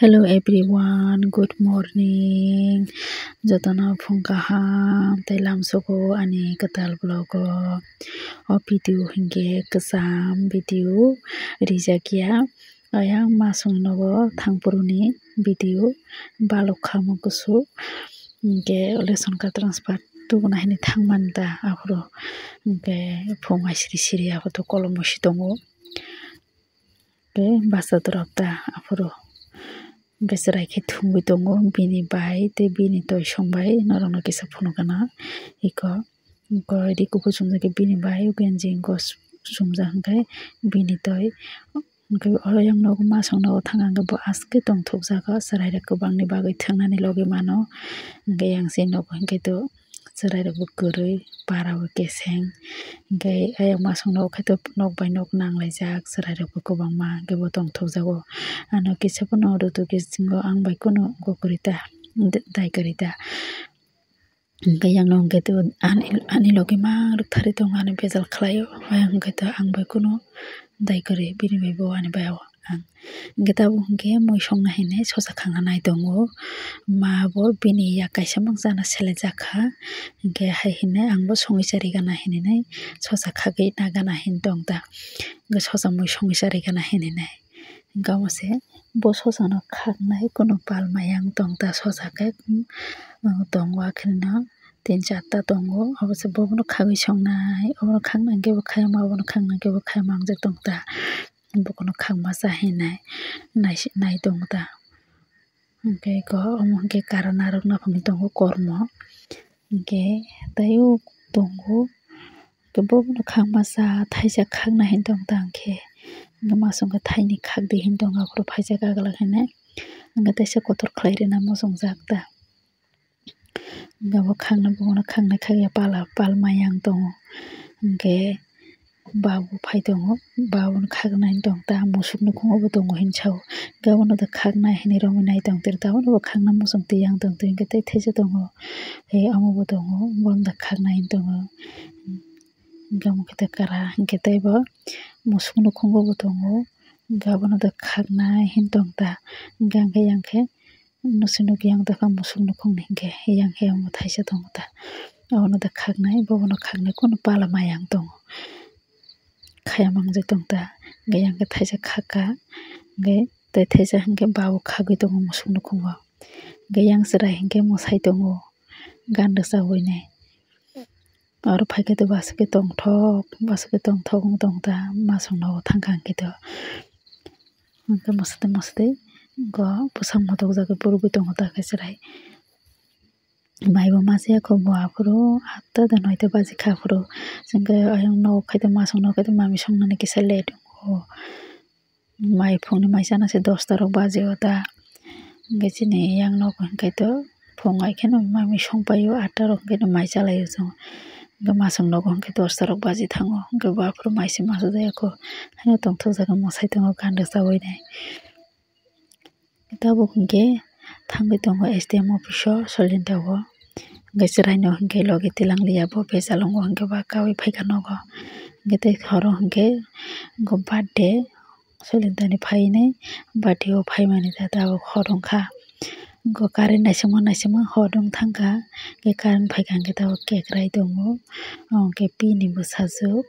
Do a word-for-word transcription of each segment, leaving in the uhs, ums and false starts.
Hello everyone, good morning. Jotono phung kaham tei lamsogo ani kwtal vlog o. O video hinkhe kwcham video rijak ya. Ayang masong nogo thangphuru ni video balok kha mo kusu. Hinkhe lesson ka transfer tubuna hinwi thangmani da aphuru. Hinkhe phung hai siri siri aphuru kolom bo si tongo. Tei bwsajwk rok ta aphuru bwswrai khe thumwi tongo bini bai tei bini toisong bai norokno kisa phunukgana iko. Iko rikukgo chumjakhe bini bai genji iko chumjak hinkhe bini toi. Hinkhe oro yang nogo masong nogo thangkha hinkhe bo aske tongthokjago chwrairok kwbangni bagwi thwngnani logi mano. Hinkhe yang se nogo hinkhe to. Chwrairokbo kwrwi, parabo keseng, hinkhe ayang masongno khaito nok bai nok nanglaijak, chwrairokbo kwbangma hinkhe bo tongthokjago. Ano kisa phano rutuk bisingo ang bai kunu wngkha kwrwi ta, dai kwrwi ta. Hinkhe yang no hinkhe to ani, ani logi ma rwktharwi tongo, ano bejal khlaio, ayang hinkhe to ang bai kunu dai kwrwi, bini bai bo ani bai o. Ang hinkhe tabuk hinkhe mui songna hinwi sosa khangna nai tongo. Ma bo bini yak kaisa mangsa no selejak kha. Hinkhe hai hinwi ang bo songwi chari gana hinwi sosa khagwi na gana hin tong ta. Hinkhe sosa mui songwi chari gana hinwi. Hinkhe omo se bo sosa no khaknai kunu pal maya wng tong ta sosa khe, um, tongo akhirino. Tin charta tongo, obo se bobono khagwi songnai, obono khakna hinkhe bo khayama, obono khakna hinkhe bo khayama wngjak tong ta, bokono khakma cha hinai, nai tongo ta, hinkhe eko omo hinkhe kara narwk naphangwi tongo kormo, hinkhe taiyo tongo, hinkhe bobono khakma cha thaisa khakna hin tong ta hinkhe, hinkhe masongkhe thaini khakdi hin tongo, aphuru phaijak aglak hinai, hinkhe teisa kotor khlai rwna muchungjak ta. Hinkhe bo khaknai, bono khaknai khakya pala, pal maya wng tongo. Hinkhe babu phai tongo, babuno khaknai wng tong ta, musuk nukhungo bo tongo hinwi sao. Hinkhe abono da khaknai hinwi romwi nai tong tong ta, abono bo khakna muchung twi yang tong twi hinkhe tei theisa tongo, tei omo bo tongo, bono da khaknai wng tongo. Hinkhe omo khe ta kara, hinkhe tei bo musuk nukhungo bo tongo, hinkhe abono da khaknai hin tong ta, hinkhe yang khe. Nusi nukya wng tongkha musuk nukhungni hinkhe, yang khe omo thaisa tongo ta. Abono da khaknai, bobono khaknai kunu pala maya wng tongo. Khayama wngwi tong ta, hinkhe yang khe thaisa khakha, hinkhe tei thaisa hinkhe babu khagwi tongo musuk nukhungo. Hinkhe yang chwrai hinkhe mwsai tongo, gan rwchapwi nai. Aro phaikhe to bwswk khe tongthok, bwswk khe tongthok wng tong ta, masongno thangkha hinkhe to. Hinkhe mwsatwi mwsatwi go bwsang motokjagwi purugwi tongo ta khe chwrai. Maibo machaya kho bo aphuru atta da noita baji kha aphuru. Chwngkhe ayang nogo khaito masongno khaito mami songnani kisa late wngo. Mai phungni mai chana se dosta rok baji o ta. Hinkhe chini yang nogo hinkhe to phung ai kheno mami songpaio atta rok hinkhe no mai chalaio chwng. Hinkhe masong nogo hinkhe dosta rok baji thango. Hinkhe bo aphuru mai se masa jaya kho. Haino tongthokjagwi mwsai tongo gan rwchapwi nai. Tabuk hinkhe thangwi tongo S D M office o Soilendra o. Hinkhe chwraino hinkhe logi twlang liya bo bejal wngo hinkhe ba kaui phaikha nogo. Hinkhe tei horo hinkhe birthday Soilendra ni phainai birthday o phaimani da tabuk hor wngkha. Hinkhe current naisingma naisingma hor wng thangkha. Hinkhe current phaikha hinkhe tabuk cake rai tongo. Omo khe bini bwsajwk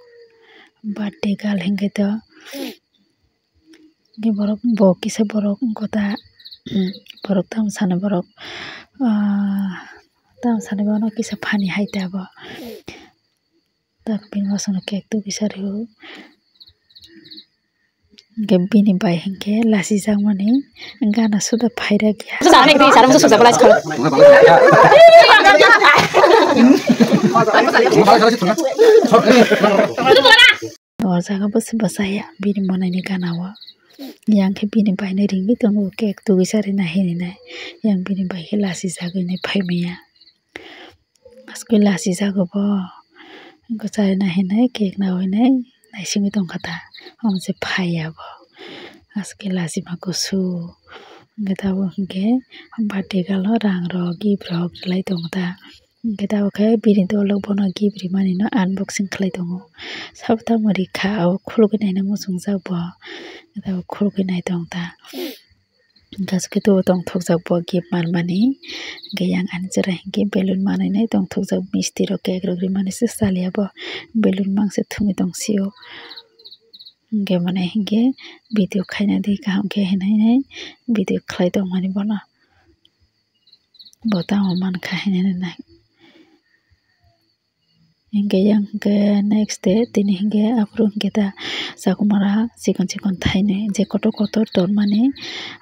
birthday girl hinkhe to. Hinkhe borok bo kisa borok wngkha ta, borok tamo sanai borok, ah, tamo sanai bono kisa funny hai ta bo. Tak bini bosongni cake tubui sa rw. Hinkhe bini bai hinkhe lachijakmani gana suda phairok ya. O jaga bwswk bwsaya bini monaini gana o. Yang khe bini baino ringwi tongo cake tugwi charina hinwi nai. Yang bini bai khe lachijagwi nai phaimaya. Askhe lachijago bo. Wngkha charina hinwi cake naui nai naisingwi tongkha ta. Omo se phaiya bo. Askhe lachima kusu. Hinkhe tabuk hinkhe birthday girl no rang rok gift rok rwlai tongo ta. Hinkhe tabuk khe bini dolo bono gift rimani no unboxing khlai tongo. Sabo tamo rikha, abo khulugwi naina muchungjak bo. Tabuk khulugwi nai tong ta. Hwnkhe aswk khe tubo tongthokjak bo gift manmani. Hwnkhe yang ani chwrai hwnkhe balloon manwi nai tongthokjak, misti rok cake rok rimani se chaliya bo, balloon mangse thumwi tongsio. Hwnkhe mane hwnkhe video khaina di kaham khe hinwi nai video khlai tongmani bono, bo tamo mankha hinwi nai. Hwnkhe yang hwnkhe next day tini hwnkhe aphuru hwnkhe ta chakumara chikon chikon thainwi je kotor kotor tormani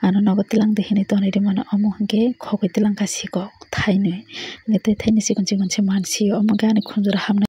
ano nogo twlang di hinwi tonwi rwmani, omo hwnkhe khogwi twlang kha sikok thainwi, hwnkhe tei thainwi chikon chikon se mansio, omo hwnkhe ani khunjura hamnai.